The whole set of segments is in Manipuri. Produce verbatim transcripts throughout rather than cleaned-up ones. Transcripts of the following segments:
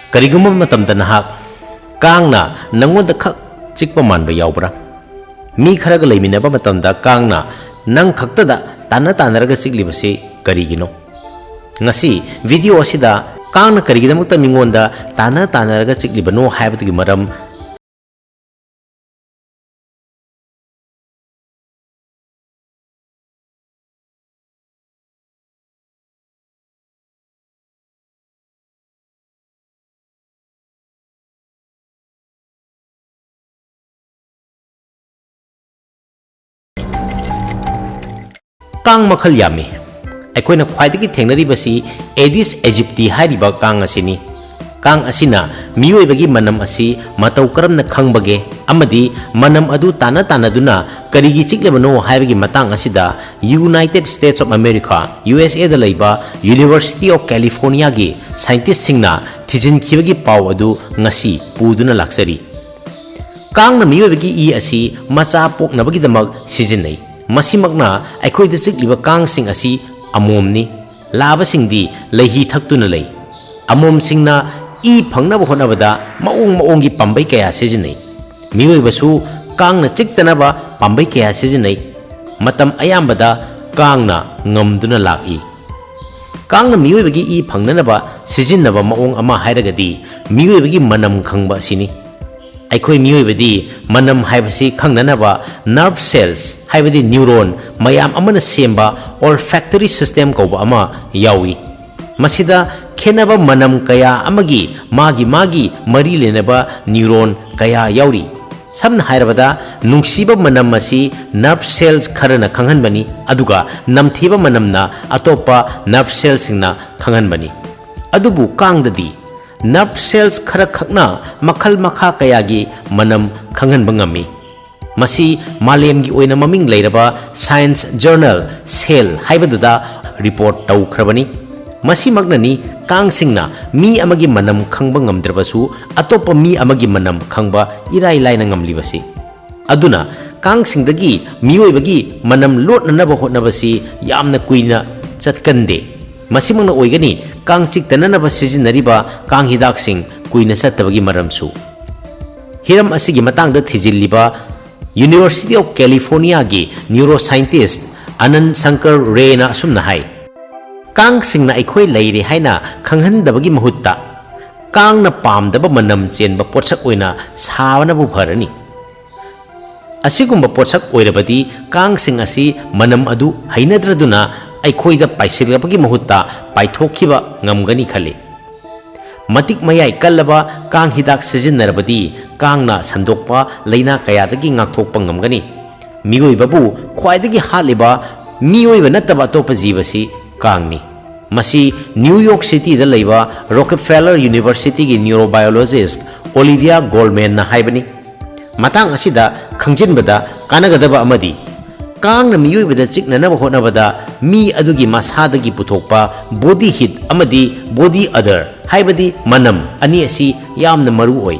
ꯀꯔꯤꯒꯨꯝꯕ ꯃꯇꯝꯗ ꯅꯍꯥꯛ ꯀꯥꯡꯅ ꯅꯪꯉꯣꯟꯗ ꯈꯛ ꯆꯤꯛꯄ ꯃꯥꯟꯕ ꯌꯥꯎꯕ꯭ꯔꯥ? ꯃꯤ ꯈꯔꯒ ꯂꯩꯃꯤꯟꯅꯕ ꯃꯇꯝꯗ ꯀꯥꯡꯅ ꯅꯪ ꯈꯛꯇꯗ ꯇꯥꯟꯅ ꯇꯥꯟꯅꯔꯒ ꯆꯤꯛꯂꯤꯕꯁꯤ ꯀꯔꯤꯒꯤꯅꯣ? ꯉꯁꯤ video ꯑꯁꯤꯗ ꯀꯥꯡꯅ ꯀꯔꯤꯒꯤꯗꯃꯛꯇ ꯃꯤꯉꯣꯟꯗ ꯇꯥꯟꯅ ꯇꯥꯟꯅꯔꯒ ꯆꯤꯛꯂꯤꯕꯅꯣ ꯍꯥꯏꯕꯗꯨꯒꯤ ꯃꯔꯝ ꯀꯥꯡ ꯃꯈꯜ ꯌꯥꯝꯃꯤ꯫ ꯑꯩꯈꯣꯏꯅ ꯈ꯭ꯋꯥꯏꯗꯒꯤ ꯊꯦꯡꯅꯔꯤꯕꯁꯤ Aedes aegypti ꯍꯥꯏꯔꯤꯕ ꯀꯥꯡ ꯑꯁꯤꯅꯤ꯫ ꯀꯥꯡ ꯑꯁꯤꯅ ꯃꯤꯑꯣꯏꯕꯒꯤ ꯃꯅꯝ ꯑꯁꯤ ꯃꯇꯧ ꯀꯔꯝꯅ ꯈꯪꯕꯒꯦ ꯑꯃꯗꯤ ꯃꯅꯝ ꯑꯗꯨ ꯇꯥꯟꯅ ꯇꯥꯟꯅꯗꯨꯅ ꯀꯔꯤꯒꯤ ꯆꯤꯛꯂꯕꯅꯣ ꯍꯥꯏꯕꯒꯤ ꯃꯇꯥꯡ ꯑꯁꯤꯗ United States of America, U S A ꯗ ꯂꯩꯕ University of California ꯒꯤ scientist ꯁꯤꯡꯅ ꯊꯤꯖꯤꯟꯈꯤꯕꯒꯤ ꯄꯥꯎ ꯑꯗꯨ ꯉꯁꯤ ꯄꯨꯗꯨꯅ ꯂꯥꯛꯆꯔꯤ꯫ ꯀꯥꯡꯅ ꯃꯤꯑꯣꯏꯕꯒꯤ ꯏ ꯑꯁꯤ ꯃꯆꯥ ꯄꯣꯛꯅꯕꯒꯤꯗꯃꯛ ꯁꯤꯖꯤꯟꯅꯩ꯫ ꯃꯁꯤꯃꯛꯅ ꯑꯩꯈꯣꯏꯗ ꯆꯤꯛꯂꯤꯕ ꯀꯥꯡꯁꯤꯡ ꯑꯁꯤ ꯑꯃꯣꯝꯅꯤ꯫ ꯂꯥꯕꯁꯤꯡꯗꯤ ꯂꯩꯍꯤ ꯊꯛꯇꯨꯅ ꯂꯩ꯫ ꯑꯃꯣꯝꯁꯤꯡꯅ ꯏ ꯐꯪꯅꯕ ꯍꯣꯠꯅꯕꯗ ꯃꯑꯣꯡ ꯃꯑꯣꯡꯒꯤ ꯄꯥꯝꯕꯩ ꯀꯌꯥ ꯁꯤꯖꯤꯟꯅꯩ꯫ ꯃꯤꯑꯣꯏꯕꯁꯨ ꯀꯥꯡꯅ ꯆꯤꯛꯇꯅꯕ ꯄꯥꯝꯕꯩ ꯀꯌꯥ ꯁꯤꯖꯤꯟꯅꯩ꯫ ꯃꯇꯝ ꯑꯌꯥꯝꯕꯗ ꯀꯥꯡꯅ ꯉꯝꯗꯨꯅ ꯂꯥꯛꯏ꯫ ꯀꯥꯡꯅ ꯃꯤꯑꯣꯏꯕꯒꯤ ꯏ ꯐꯪꯅꯅꯕ ꯁꯤꯖꯤꯟꯅꯕ ꯃꯑꯣꯡ ꯑꯃ ꯍꯥꯏꯔꯒꯗꯤ ꯃꯤꯑꯣꯏꯕꯒꯤ ꯃꯅꯝ ꯈꯪꯕ ꯑꯁꯤꯅꯤ꯫ ꯑꯩꯈꯣꯏ ꯃꯤꯑꯣꯏꯕꯗꯤ ꯃꯅꯝ ꯍꯥꯏꯕꯁꯤ ꯈꯪꯅꯅꯕ nerve cells, ꯍꯥꯏꯕꯗꯤ neuron ꯃꯌꯥꯝ ꯑꯃꯅ ꯁꯦꯝꯕ olfactory system ꯀꯧꯕ ꯑꯃ ꯌꯥꯎꯏ꯫ ꯃꯁꯤꯗ ꯈꯦꯠꯅꯕ ꯃꯅꯝ ꯀꯌꯥ ꯑꯃꯒꯤ ꯃꯥꯒꯤ ꯃꯥꯒꯤ ꯃꯔꯤ ꯂꯩꯅꯕ neuron ꯀꯌꯥ ꯌꯥꯎꯔꯤ꯫ ꯁꯝꯅ ꯍꯥꯏꯔꯕꯗ, ꯅꯨꯡꯁꯤꯕ ꯃꯅꯝ ꯑꯁꯤ nerve cells ꯈꯔꯅ ꯈꯪꯍꯟꯕꯅꯤ, ꯑꯗꯨꯒ ꯅꯝꯊꯤꯕ ꯃꯅꯝꯅ ꯑꯇꯣꯞꯄ nerve cellꯁꯤꯡꯅ ꯈꯪꯍꯟꯕꯅꯤ꯫ ꯑꯗꯨꯕꯨ ꯀꯥꯡꯗꯗꯤ nerve cells ꯈꯔꯈꯛꯅ ꯃꯈꯜ ꯃꯈꯥ ꯀꯌꯥꯒꯤ ꯃꯅꯝ ꯈꯪꯍꯟꯕ ꯉꯝꯃꯤ꯫ ꯃꯁꯤ ꯃꯥꯂꯦꯝꯒꯤ ꯑꯣꯏꯅ ꯃꯃꯤꯡ ꯂꯩꯔꯕ science journal Cell ꯍꯥꯏꯕꯗꯨꯗ report ꯇꯧꯈ꯭ꯔꯕꯅꯤ꯫ ꯃꯁꯤꯃꯛꯅꯅꯤ ꯀꯥꯡꯁꯤꯡꯅ ꯃꯤ ꯑꯃꯒꯤ ꯃꯅꯝ ꯈꯪꯕ ꯉꯝꯗ꯭ꯔꯕꯁꯨ ꯑꯇꯣꯞꯄ ꯃꯤ ꯑꯃꯒꯤ ꯃꯅꯝ ꯈꯪꯕ ꯏꯔꯥꯏ ꯂꯥꯏꯅ ꯉꯝꯂꯤꯕꯁꯤ꯫ ꯑꯗꯨꯅ ꯀꯥꯡꯁꯤꯡꯗꯒꯤ ꯃꯤꯑꯣꯏꯕꯒꯤ ꯃꯅꯝ ꯂꯣꯠꯅꯅꯕ ꯍꯣꯠꯅꯕꯁꯤ ꯌꯥꯝꯅ ꯀꯨꯏꯅ ꯆꯠꯀꯟꯗꯦ꯫ ꯃꯁꯤꯃꯛꯅ ꯑꯣꯏꯒꯅꯤ ꯀꯥꯡ ꯆꯤꯛꯇꯅꯅꯕ ꯁꯤꯖꯤꯟꯅꯔꯤꯕ ꯀꯥꯡ ꯍꯤꯗꯥꯛꯁꯤꯡ ꯀꯨꯏꯅ ꯆꯠꯇꯕꯒꯤ ꯃꯔꯝꯁꯨ꯫ ꯍꯤꯔꯝ ꯑꯁꯤꯒꯤ ꯃꯇꯥꯡꯗ ꯊꯤꯖꯤꯜꯂꯤꯕ University of Californiaꯒꯤ neuroscientist ꯑꯅꯟ ꯁꯪꯀꯔ ꯔꯦꯅ ꯑꯁꯨꯝꯅ ꯍꯥꯏ, "ꯀꯥꯡꯁꯤꯡꯅ ꯑꯩꯈꯣꯏ ꯂꯩꯔꯦ ꯍꯥꯏꯅ ꯈꯪꯍꯟꯗꯕꯒꯤ ꯃꯍꯨꯠꯇ ꯀꯥꯡꯅ ꯄꯥꯝꯗꯕ ꯃꯅꯝ ꯆꯦꯟꯕ ꯄꯣꯠꯁꯛ ꯑꯣꯏꯅ ꯁꯥꯕꯅꯕꯨ ꯐꯔꯅꯤ꯫ ꯑꯁꯤꯒꯨꯝꯕ ꯄꯣꯠꯁꯛ ꯑꯣꯏꯔꯕꯗꯤ ꯀꯥꯡꯁꯤꯡ ꯑꯁꯤ ꯃꯅꯝ ꯑꯗꯨ ꯍꯩꯅꯗ꯭ꯔꯗꯨꯅ ꯑꯩꯈꯣꯏꯗ ꯄꯥꯏꯁꯤꯜꯂꯛꯄꯒꯤ ꯃꯍꯨꯠꯇ ꯄꯥꯏꯊꯣꯛꯈꯤꯕ ꯉꯝꯒꯅꯤ ꯈꯜꯂꯤ꯫ ꯃꯇꯤꯛ ꯃꯌꯥꯏ ꯀꯜꯂꯕ ꯀꯥꯡ ꯍꯤꯗꯥꯛ ꯁꯤꯖꯤꯟꯅꯔꯕꯗꯤ ꯀꯥꯡꯅ ꯁꯟꯗꯣꯛꯄ ꯂꯥꯏꯅꯥ ꯀꯌꯥꯗꯒꯤ ꯉꯥꯛꯊꯣꯛꯄ ꯉꯝꯒꯅꯤ꯫ ꯃꯤꯑꯣꯏꯕꯕꯨ ꯈ꯭ꯋꯥꯏꯗꯒꯤ ꯍꯥꯠꯂꯤꯕ ꯃꯤꯑꯣꯏꯕ ꯅꯠꯇꯕ ꯑꯇꯣꯞꯄ ꯖꯤꯕꯁꯤ ꯀꯥꯡꯅꯤ꯫ ꯃꯁꯤ ꯅ꯭ꯌꯨ ꯌꯣꯔꯛ ꯁꯤꯇꯤꯗ ꯂꯩꯕ ꯔꯣꯀꯦꯐꯦꯂꯔ ꯌꯨꯅꯤꯚꯔꯁꯤꯇꯤꯒꯤ ꯅ꯭ꯌꯨꯔꯣꯕꯥꯏꯑꯣꯂꯣꯖꯤꯁ꯭ꯠ ꯑꯣꯂꯤꯚꯤꯌꯥ ꯒꯣꯜꯃꯦꯟꯅ ꯍꯥꯏꯕꯅꯤ꯫ ꯃꯇꯥꯡ ꯑꯁꯤꯗ ꯈꯪꯖꯤꯟꯕꯗ ꯀꯥꯟꯅꯒꯗꯕ ꯑꯃꯗꯤ, ꯀꯥꯡꯅ ꯃꯤꯑꯣꯏꯕꯗ ꯆꯤꯛꯅꯅꯕ ꯍꯣꯠꯅꯕꯗ ꯃꯤ ꯑꯗꯨꯒꯤ ꯃꯁꯥꯗꯒꯤ ꯄꯨꯊꯣꯛꯄ ꯕꯣꯗꯤ ꯍꯤꯠ ꯑꯃꯗꯤ ꯕꯣꯗꯤ ꯑꯗꯔ, ꯍꯥꯏꯕꯗꯤ ꯃꯅꯝ ꯑꯅꯤ ꯑꯁꯤ ꯌꯥꯝꯅ ꯃꯔꯨ ꯑꯣꯏ꯫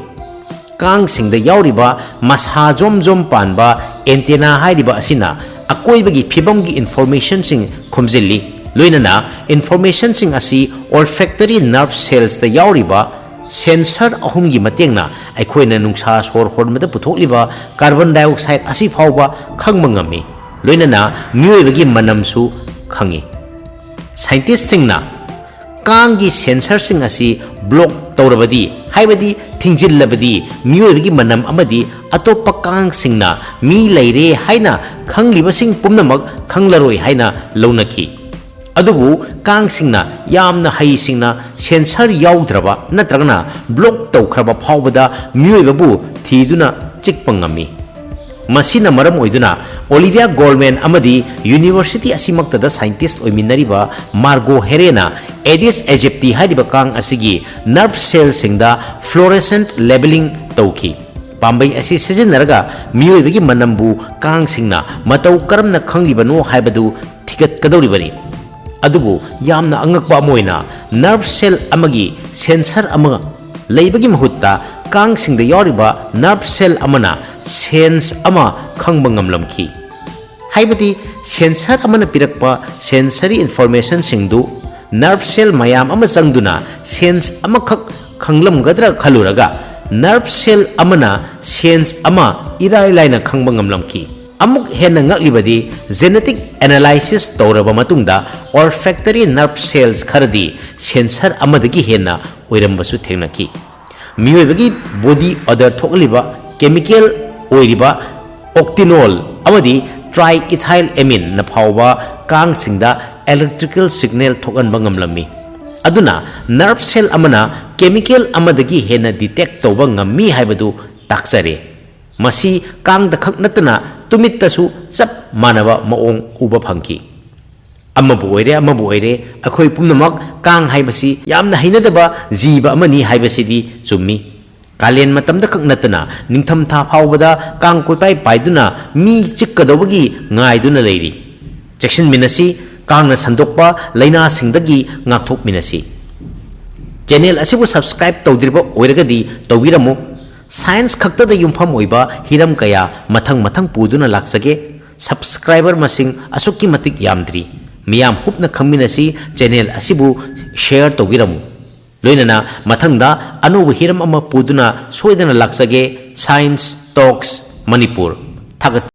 ꯀꯥꯡꯁꯤꯡꯗ ꯌꯥꯎꯔꯤꯕ ꯃꯁꯥ ꯖꯣꯝ ꯖꯣꯝ ꯄꯥꯟꯕ ꯑꯦꯟꯇꯦꯅꯥ ꯍꯥꯏꯔꯤꯕ ꯑꯁꯤꯅ ꯑꯀꯣꯏꯕꯒꯤ ꯐꯤꯕꯝꯒꯤ ꯏꯟꯐꯣꯔꯃꯦꯁꯟꯁꯤꯡ ꯈꯣꯝꯖꯤꯜꯂꯤ, ꯂꯣꯏꯅꯅ ꯏꯟꯐꯣꯔꯃꯦꯁꯟꯁꯤꯡ ꯑꯁꯤ olfactory nerve cellsꯇ ꯌꯥꯎꯔꯤꯕ ꯁꯦꯟꯁꯔ ꯑꯍꯨꯝꯒꯤ ꯃꯇꯦꯡꯅ ꯑꯩꯈꯣꯏꯅ ꯅꯨꯡꯁꯥ ꯁꯣꯔ ꯍꯣꯟꯕꯗ ꯄꯨꯊꯣꯛꯂꯤꯕ ꯀꯥꯔꯕꯣꯟ ꯗꯥꯏꯑꯣꯛꯁꯥꯏꯗ ꯑꯁꯤ ꯐꯥꯎꯕ ꯈꯪꯕ ꯉꯝꯃꯤ, ꯂꯣꯏꯅꯅ ꯃꯤꯑꯣꯏꯕꯒꯤ ꯃꯅꯝꯁꯨ ꯈꯪꯏ꯫ ꯁꯥꯏꯟꯇꯤꯁ꯭ꯠꯁꯤꯡꯅ ꯀꯥꯡꯒꯤ ꯁꯦꯟꯁꯔꯁꯤꯡ ꯑꯁꯤ ꯕ꯭ꯂꯣꯛ ꯇꯧꯔꯕꯗꯤ, ꯍꯥꯏꯕꯗꯤ ꯊꯤꯡꯖꯤꯜꯂꯕꯗꯤ, ꯃꯤꯑꯣꯏꯕꯒꯤ ꯃꯅꯝ ꯑꯃꯗꯤ ꯑꯇꯣꯞꯄ ꯀꯥꯡꯁꯤꯡꯅ ꯃꯤ ꯂꯩꯔꯦ ꯍꯥꯏꯅ ꯈꯪꯂꯤꯕꯁꯤꯡ ꯄꯨꯝꯅꯃꯛ ꯈꯪꯂꯔꯣꯏ ꯍꯥꯏꯅ ꯂꯧꯅꯈꯤ꯫ ꯑꯗꯨꯕꯨ ꯀꯥꯡꯁꯤꯡꯅ ꯌꯥꯝꯅ ꯍꯩꯁꯤꯡꯅ ꯁꯦꯟꯁꯔ ꯌꯥꯎꯗ꯭ꯔꯕ ꯅꯠꯇ꯭ꯔꯒꯅ ꯕ꯭ꯂꯣꯛ ꯇꯧꯈ꯭ꯔꯕ ꯐꯥꯎꯕꯗ ꯃꯤꯑꯣꯏꯕꯕꯨ ꯊꯤꯗꯨꯅ ꯆꯤꯛꯄ ꯉꯝꯃꯤ꯫ ꯃꯁꯤꯅ ꯃꯔꯝ ꯑꯣꯏꯗꯨꯅ ꯑꯣꯂꯤꯚꯤꯌꯥ ꯒꯣꯜꯃꯦꯟ ꯑꯃꯗꯤ ꯌꯨꯅꯤꯚꯔꯁꯤꯇꯤ ꯑꯁꯤꯃꯛꯇꯗ ꯁꯥꯏꯟꯇꯤꯁ꯭ꯠ ꯑꯣꯏꯃꯤꯟꯅꯔꯤꯕ ꯃꯥꯔꯒꯣ ꯍꯦꯔꯦꯅ ꯑꯦꯗꯤꯁ ꯑꯦꯖꯤꯞꯇꯤ ꯍꯥꯏꯔꯤꯕ ꯀꯥꯡ ꯑꯁꯤꯒꯤ ꯅꯔꯚ ꯁꯦꯜꯁꯤꯡꯗ ꯐ꯭ꯂꯣꯔꯦꯁꯦꯟꯠ ꯂꯦꯕꯦꯂꯤꯡ ꯇꯧꯈꯤ꯫ ꯄꯥꯝꯕꯩ ꯑꯁꯤ ꯁꯤꯖꯤꯟꯅꯔꯒ ꯃꯤꯑꯣꯏꯕꯒꯤ ꯃꯅꯝꯕꯨ ꯀꯥꯡꯁꯤꯡꯅ ꯃꯇꯧ ꯀꯔꯝꯅ ꯈꯪꯂꯤꯕꯅꯣ ꯍꯥꯏꯕꯗꯨ ꯊꯤꯒꯠꯀꯗꯧꯔꯤꯕꯅꯤ꯫ ꯑꯗꯨꯕꯨ ꯌꯥꯝꯅ ꯑꯉꯛꯄ ꯑꯃ ꯑꯣꯏꯅ, ꯅꯔꯚ ꯁꯦꯜ ꯑꯃꯒꯤ ꯁꯦꯟꯁꯔ ꯑꯃ ꯂꯩꯕꯒꯤ ꯃꯍꯨꯠꯇ ꯀꯥꯡꯁꯤꯡꯗ ꯌꯥꯎꯔꯤꯕ ꯅꯔꯚ ꯁꯦꯜ ꯑꯃꯅ ꯁꯦꯟꯁ ꯑꯃ ꯈꯪꯕ ꯉꯝꯂꯝꯈꯤ꯫ ꯍꯥꯏꯕꯗꯤ ꯁꯦꯟꯁꯔ ꯑꯃꯅ ꯄꯤꯔꯛꯄ ꯁꯦꯟꯁꯔꯤ ꯏꯟꯐꯣꯔꯃꯦꯁꯟꯁꯤꯡꯗꯨ Nerve cell ꯃꯌꯥꯝ ꯑꯃ ꯆꯪꯗꯨꯅ sense ꯑꯃꯈꯛ ꯈꯪꯂꯝꯒꯗ꯭ꯔꯥ ꯈꯜꯂꯨꯔꯒ nerve cell ꯑꯃꯅ sense ꯑꯃ ꯏꯔꯥꯏ ꯂꯥꯏꯅ ꯈꯪꯕ ꯉꯝꯂꯝꯈꯤ꯫ ꯑꯃꯨꯛ ꯍꯦꯟꯅ ꯉꯛꯂꯤꯕꯗꯤ genetic analysis ꯇꯧꯔꯕ ꯃꯇꯨꯡꯗ olfactory nerve cells ꯈꯔꯗꯤ sensor ꯑꯃꯗꯒꯤ ꯍꯦꯟꯅ ꯑꯣꯏꯔꯝꯕꯁꯨ ꯊꯦꯡꯅꯈꯤ꯫ ꯃꯤꯑꯣꯏꯕꯒꯤ body odor ꯊꯣꯛꯍꯜꯂꯤꯕ chemical ꯑꯣꯏꯔꯤꯕ octinol ꯑꯃꯗꯤ triethylamine ꯅ ꯐꯥꯎꯕ ꯀꯥꯡꯁꯤꯡꯗ electrical signal ꯊꯣꯛꯍꯟꯕ ꯉꯝꯂꯝꯃꯤ꯫ ꯑꯗꯨꯅ nerve cell ꯑꯃꯅ chemical ꯑꯃꯗꯒꯤ ꯍꯦꯟꯅ detect ꯇꯧꯕ ꯉꯝꯃꯤ ꯍꯥꯏꯕꯗꯨ ꯇꯥꯛꯆꯔꯦ꯫ ꯃꯁꯤ ꯀꯥꯡꯗ ꯈꯛ ꯅꯠꯇꯅ ꯇꯨꯃꯤꯠꯇꯁꯨ ꯆꯞ ꯃꯥꯟꯅꯕ ꯃꯑꯣꯡ ꯎꯕ ꯐꯪꯈꯤ꯫ ꯑꯃꯕꯨ ꯑꯣꯏꯔꯦ, ꯑꯃꯕꯨ ꯑꯣꯏꯔꯦ, ꯑꯩꯈꯣꯏ ꯄꯨꯝꯅꯃꯛ ꯀꯥꯡ ꯍꯥꯏꯕꯁꯤ ꯌꯥꯝꯅ ꯍꯩꯅꯗꯕ ꯖꯤꯕ ꯑꯃꯅꯤ ꯍꯥꯏꯕꯁꯤꯗꯤ ꯆꯨꯝꯃꯤ꯫ ꯀꯥꯂꯦꯟ ꯃꯇꯝꯗ ꯈꯛ ꯅꯠꯇꯅ ꯅꯤꯡꯊꯝꯊꯥ ꯐꯥꯎꯕꯗ ꯀꯥꯡ ꯀꯣꯏꯄꯥꯏ ꯄꯥꯏꯗꯨꯅ ꯃꯤ ꯆꯤꯛꯀꯗꯧꯕꯒꯤ ꯉꯥꯏꯗꯨꯅ ꯂꯩꯔꯤ꯫ ꯆꯦꯛꯁꯤꯟꯃꯤꯟꯅꯁꯤ, ꯀꯥꯡꯅ ꯁꯟꯗꯣꯛꯄ ꯂꯥꯏꯅꯥꯁꯤꯡꯗꯒꯤ ꯉꯥꯛꯊꯣꯛꯃꯤꯟꯅꯁꯤ꯫ Channel ꯑꯁꯤꯕꯨ subscribe ꯇꯧꯗ꯭ꯔꯤꯕ ꯑꯣꯏꯔꯒꯗꯤ ꯇꯧꯕꯤꯔꯝꯃꯨ꯫ Science ꯈꯛꯇꯗ ꯌꯨꯝꯐꯝ ꯑꯣꯏꯕ ꯍꯤꯔꯝ ꯀꯌꯥ ꯃꯊꯪ ꯃꯊꯪ ꯄꯨꯗꯨꯅ ꯂꯥꯛꯆꯒꯦ꯫ Subscriber ꯃꯁꯤꯡ ꯑꯁꯨꯛꯀꯤ ꯃꯇꯤꯛ ꯌꯥꯝꯗ꯭ꯔꯤ꯫ ꯃꯤꯌꯥꯝ ꯍꯨꯞꯅ ꯈꯪꯃꯤꯟꯅꯁꯤ, channel ꯑꯁꯤꯕꯨ share ꯇꯧꯕꯤꯔꯝꯃꯨ꯫ ꯂꯣꯏꯅꯅ ꯃꯊꯪꯗ ꯑꯅꯧꯕ ꯍꯤꯔꯝ ꯑꯃ ꯄꯨꯗꯨꯅ ꯁꯣꯏꯗꯅ ꯂꯥꯛꯆꯒꯦ꯫ Science Talks Manipur. ꯊꯥꯒꯠ